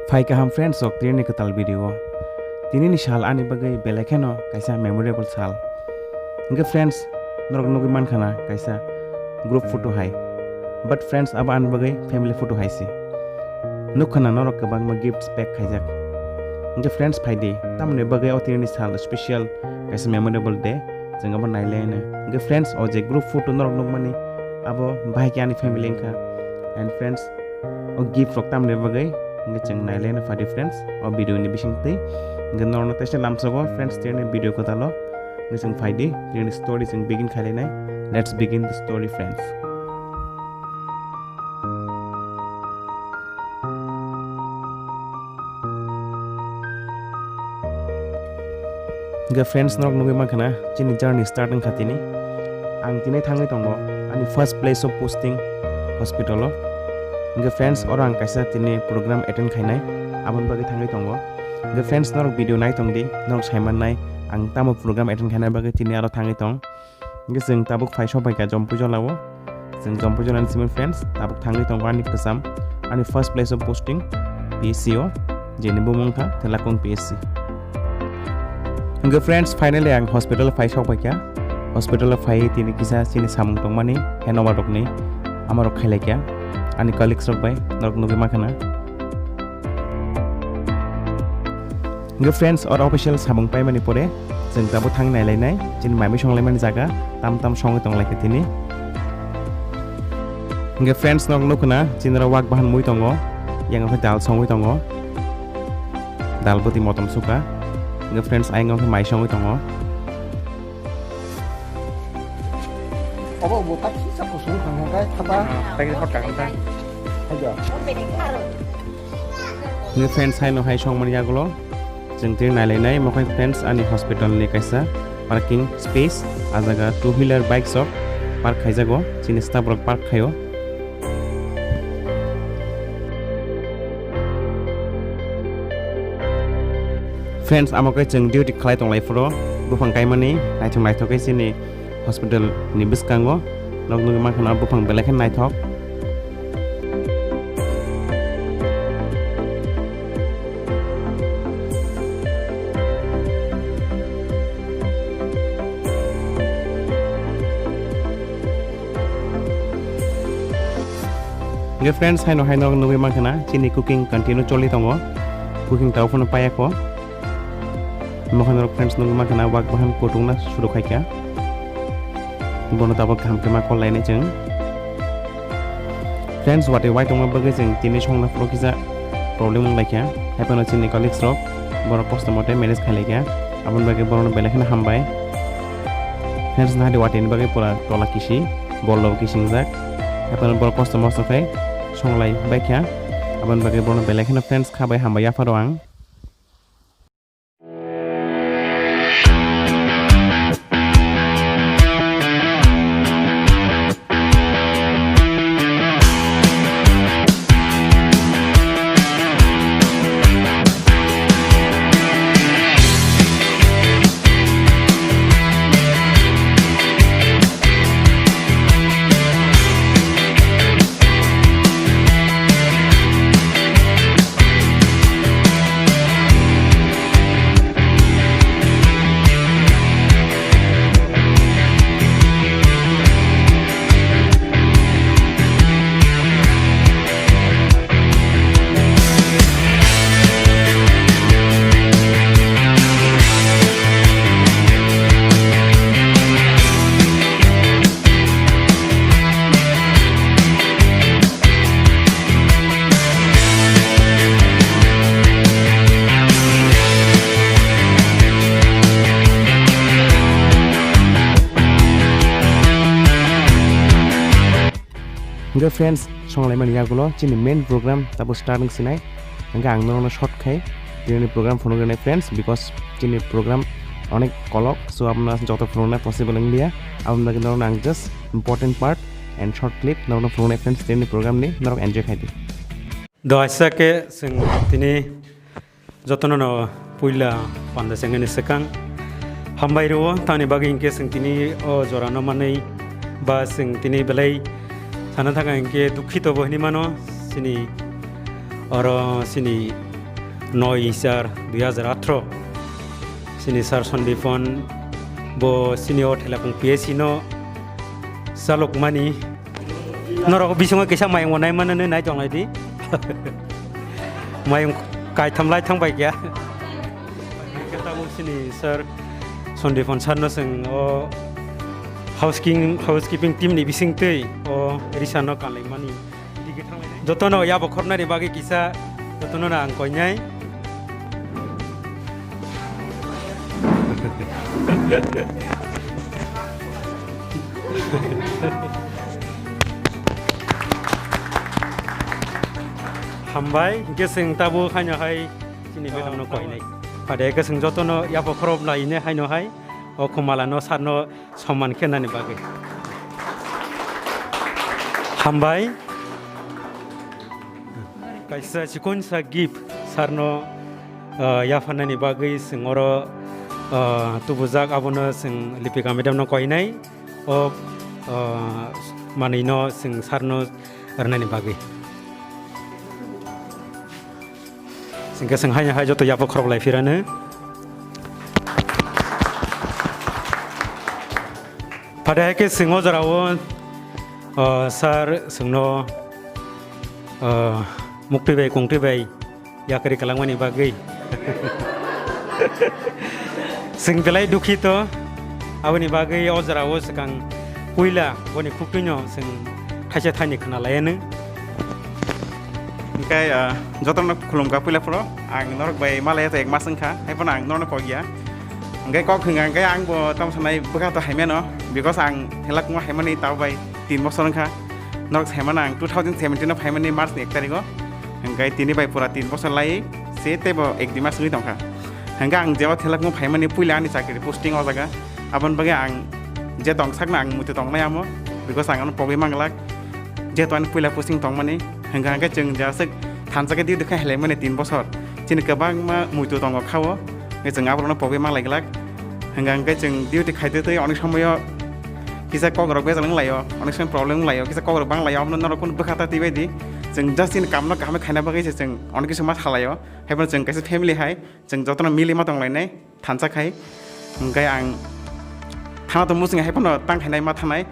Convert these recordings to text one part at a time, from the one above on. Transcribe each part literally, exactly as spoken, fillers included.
Phai kaham friends rok, tini ni kwtal video o. Tini ni sal ani bagwi belai kheno kaisa memorable sal. Hwnkhe friends, norok nugwi mankha na kaisa group photo hai. But friends, abo ani bagwi family photo hai se. Nukha na norok kwbangma gifts pack khaijak. Hwnkhe friends, phai di, tamoni bagwi o tini ni sal special kaisa memorable day. Chwng abo nailaino. Hwnkhe friends, o je group photo norok nukmani, abo bahai khe ani family wngkha. And friends, o gift rok tamni bagwi hwnkhe chwng nailaino phai di friends, o video ni bisingtwi. Hwnkhe norokno teisa lamsogo friends, tini video kwtalo. Hwnkhe chwng phai di, tini story chwng begin khailainai. Let's begin the story, friends. Hwnkhe friends, norok nugwi mankha na, chini journey start wngkha tini. Ang tini thangwi tongo ani first place of posting hospital o. Hwnkhe friends, oro ang kaisa tini program attend khainai, aboni bagwi thangwi tongo. Hwnkhe friends, norok video nai tong di, norok sai mannai ang tamo program attend khaina bagwi tini aro thangwi tong. Hwnkhe chwng tabuk phai sok phaikha Jompuijala o. Chwng Jompuijala ni simi friends, tabuk thangwi tongo ani kwcham, ani first place of posting P S C o, jeni bumung kha Thelakung P S C. Hwnkhe friends, finally ang hospital phai sok phaikha. Hospital o phai tini kisa chini samung tongmani handover rokni ama rok khailaikha ani colleagues rok bai, norok nugwi mankha na. Hwnkhe friends, oro official samung paimani pore chwng tabuk thang nailainai, chini mai mui songlaimani jaga tam tam songwi tonglaikha tini. Hwnkhe friends, norok nukha na, chini oro wak bahan mui tongo, yang khe dal songwi tongo, dal bwtwi motom suka. Hwnkhe friends, ayang khe mai songwi tongo. Obo bo tak sisa kusung thang thang kai thapa. Tagi hot kang ta. Haja. Ni friends, hai no hai song mani yagulo. Chwng twi nailainai mokhe friends, ani hospital ni kaisa parking space, a jaga two wheeler bikes rok park khaijago, chini staff rok park khaio. Friends, amo khe chwng duty khlai tonglai phuru buphang kaimani naithok naithok khe chini hospital ni bwskango. Nok nugwi mankha na buphang belai khe naithok. Hwnkhe friends, haino haino nugwi mankha na chini cooking continue choli tongo. Cooking tao phano paya kho. Mokhe norok friends nugwi mankha na wak bahan kutung na suru khaikha. Bono tabuk kaham khe ma kol lainai chwng. Friends, watwi wai tongma bagwi chwng tini songna phuru kisa problem wng laikha. Haiphano chini colleagues rok borok kosto mote manage khai laikha. Aboni bagwi borokno belai kheno hambai. Friends, nahadi watwi ni bagwi pura tola kisi, bol rok kisingjak. Haiphano borok kosto mosto khai songlai baikha. Aboni bagwi borokno belai kheno friends kha bai hambai yapharo ang. Hwnkhe friends, songlaimani yagulo chini main program tabuk start wng sinai. Hwnkhe ang norokno short khai tini program phunuknai friends, because chini program onek kolok, so abono joto phunukna possible wngya. Aboni bagwi norokno ang just important part and short clip norokno phunuknai friends, tini program ni norok enjoy khai di. Do aisa khe chwng tini jotono no puila panda chengani swkang hambai rwo, tamni bagwi hinkhe chwng tini o jora no manwi ba chwng tini belai sana thangkha hinkhe dukhito bo hinwi mano chini oro chini noi char dui hazar atharo. Chini sir Sandipon bo chini o Thelakung P H C no chalokmani. Norok bisingo kisa mayung bo nai manani nai tong lai di. Mayung kaitham lai thang bai kya. Khe tabuk chini sir Sandipon sir no chwng o housekeeping, housekeeping team ni bising twi o risa no kanlai mani. Jotono yabo khornani bagwi kisa jotono ang koinai. Hambai, hwnkhe chwng tabuk haino hai chini madam no koinai. Phade hwnkhe chwng jotono yabo khorop lainai haino hai o khumala no sir no Somman khe nani bagwi. Hambai. Kaisa chikonsa gift sir no, ah, yapharnani bagwi chwng oro, ah, tubujak, abono chwng Lipika madam no koinai. O, ah, manwi no chwng sir no rwnani bagwi. Hingke chwng haino hai joto yapha khorok lai phirano. Phade hai khe chwng o jora o, o, sir chwngno, o, muktwi bai kungtwi bai yakri kwlangmani bagwi. Chwng belai dukhi to. Aboni bagwi o jora o swkang puila boni khuktwino chwng thaisa thaini khna laianw. Hingke, ah, jotono khulumkha puila phoro ang norok bai malaya to ek mas wngkha, hai phano ang norokno kok ya. Hingke kok hwnka hingke ang bo tamo sanai bwkha to haimano, because ang helak mo haimani tabo bai tin bosor wngkha. Norok saimano ang two thousand seventeen o phaimani March ni ek tarikh o. Hingke tini bai pura tin bosor lai se teibo ek dui mas wngwi tongkha. Hingke ang jeba thelak mo phaimani puila ani chakri posting o jaga. Aboni bagwi ang je tong sakno ang muitu tongnai amo, because ang ano pogwi manglak. Jehetu ani puila posting tongmani, hingka hingke chwng je aswk thansa khe duty khai helaimani tin bosor. Chini kwbangma muitu tongo khao, hingke chwng aborokno pogwi manglai glak. Hingka hingke chwng duty khaitwi twi onek somoyo kisa kokrok bejal wnglaio, onek somoy problem wnglaio, kisa kokrok banglaio, abono norok kunu bwkha ta twibaidi. Chwng just chini kamno kaham khaina bagwi se chwng onek kisa ma salaio, haiphano chwng kaisa family hai. Chwng jotono mili ma tonglainai, thansa khai. Hingke ang thana tongmo chwng hai phano tang khainai ma thanai.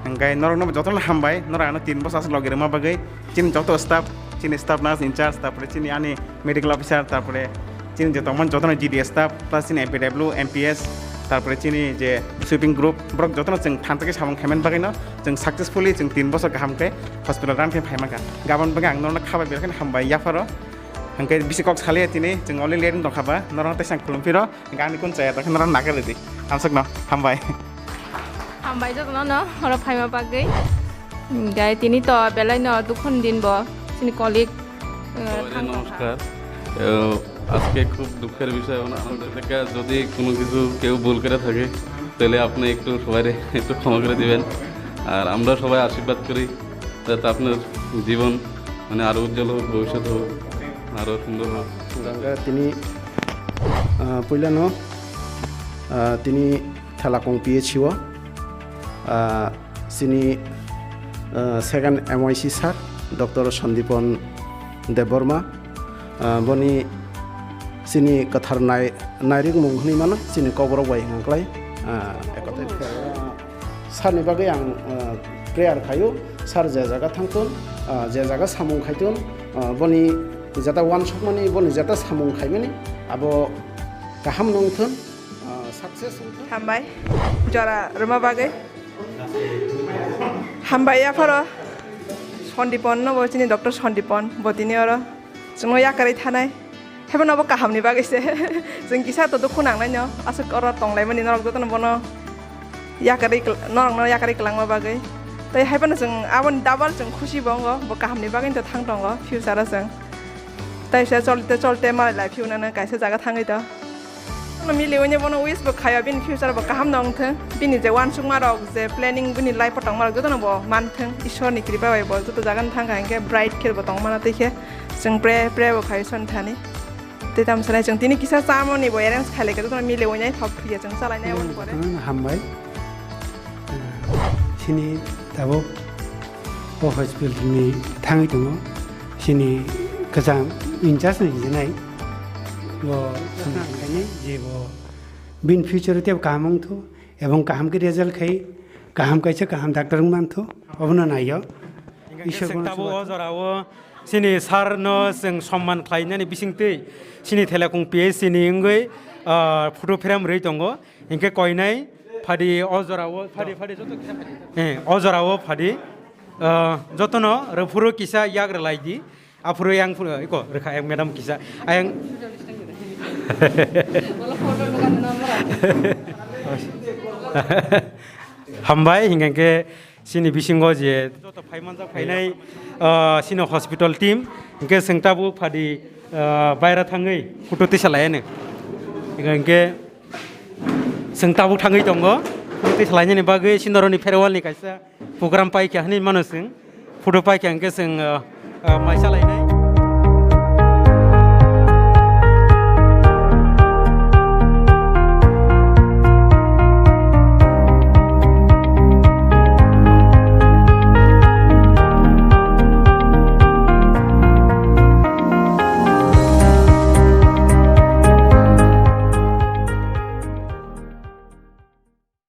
Hingke norokno jotono hambai, norok ano tin bosor aswk logi rwma bagwi. Chini joto staff, chini staff nurse in charge, tarpore chini ani medical officer, tarpore chini je tongmani jotono G D S staff, plus chini M P W, M P S, tarpore chini je sweeping group, borok jotono chwng thansa khe samung khaimani bagwino chwng successfully chwng tin bosor kaham khe hospital run khe phaimangkha. Gabon bagwi ang norokno khabai belai kheno hambai yapharo. Hingke bisi kok saliya tini, chwng only late wng tongkha ba, norok tei sang khulum phiro, hingke ani kun chaya tongkha, norok nagar ridi. Hamsokno, hambai. Hambai jotono no, oro phaima bagwi. Hingke tini to belai no dukhun din bo, chini colleague, eh, সবাইকে thang tongkha. নমস্কার। আহ, আজকে খুব দুঃখের বিষয়, ওনা-, আমাদের থেকে যদি কোনো কিছু কেউ ভুল করে থাকে, তাহলে আপনি একটু সবাইরে একটু ক্ষমা করে দিবেন। আর আমরা সবাই আশীর্বাদ করি যাতে আপনার জীবন মানে আরো উজ্জ্বল হোক, ভবিষ্যৎ হোক, আরো সুন্দর হোক। Ganga tini, ah, puilano, ah, tini Thalakung P H C o, ah, chini, ah, second M Y C sir, Doctor Sandipon Debbarma, ah, boni chini kwthar nai-, nairikmung hwnwi mano, chini kokborok bai hwnka kwlai, ah, ekotai. Sir ni bagwi ang, ah, prayer khaio, sir je jaga thangthun, ah, je jaga samung khaithun, ah, boni jeta uansukmani, boni jeta samung khaimani, abo kaham wngthun, ah, success wngthun. Hambai, jora rwma bagwi. Hambai yapharo Sandipon no bo chini Doctor Sandipon, bo tini oro. Chwngno yakarwi thanai. Haiphano bo kahamni bagwi se. Chwng kisa to dukhu nangnaino. Aswk oro tonglaimani norok jotono bono yakarwi kl-, norokno yakarwi kwlangma bagwi. Tei haiphano chwng aboni double chwng khusi bo wngo. Bo kahamni bagwino to thang tongo future o chwng. Tei se cholte cholte malai lai phiyunano kaisa jaga thangwi to. Bono miliwini bono wish bo khaio, bini future bo kaham no wngthung, bini je uansukma rok, je planning bini life o tongma rok jotono bo manthung, Ishwar ni kripa bai bo joto jaga no thangkha, hinkhe bright khe bo tongmano tei khe chwng pray, pray bo khaio Ishwar ni thani. Tei tamo sanai chwng tini kisa chamani bo arrange khailai khe jotono miliwini thok thwiya chwng chalainai aboni pore. Hambai. Chini tabuk o hospital ni thangwi tongo. Chini kwcham in charge ni rinai. Bo khainai je bo bini future tei kaham wngthu ebong kaham khe result khai kaham kaisa kaham doctor wng manthu obono naio. Isor bono tabuk chubachu. O jorao chini sir no chwng somman khlainani bisingtwi chini Thelekung P H C ni wngwi, ah, photo frame rwi tongo. Hinkhe koinai phadi o jorao, phadi, phadi joto kisa phadi. Eh, o jorao phadi, ah, jotono rwphuru kisa yak rwlai di. Aphuru yang phuru, iko, rwkha yang madam kisa. Ayang. Hambai, hinkhe chini bisingo je joto phaimanjak phainai, ah, chini hospital team, hinkhe chwng tabuk phadi, ah, baira thangwi photo tisa laiano. Hinkhe chwng tabuk thangwi tongo, photo tisa lainani bagwi chini norokni farewell ni kaisa program paikha hinwi mano chwng. Photo paikha hinkhe chwng, ah, ah, maisa lainai.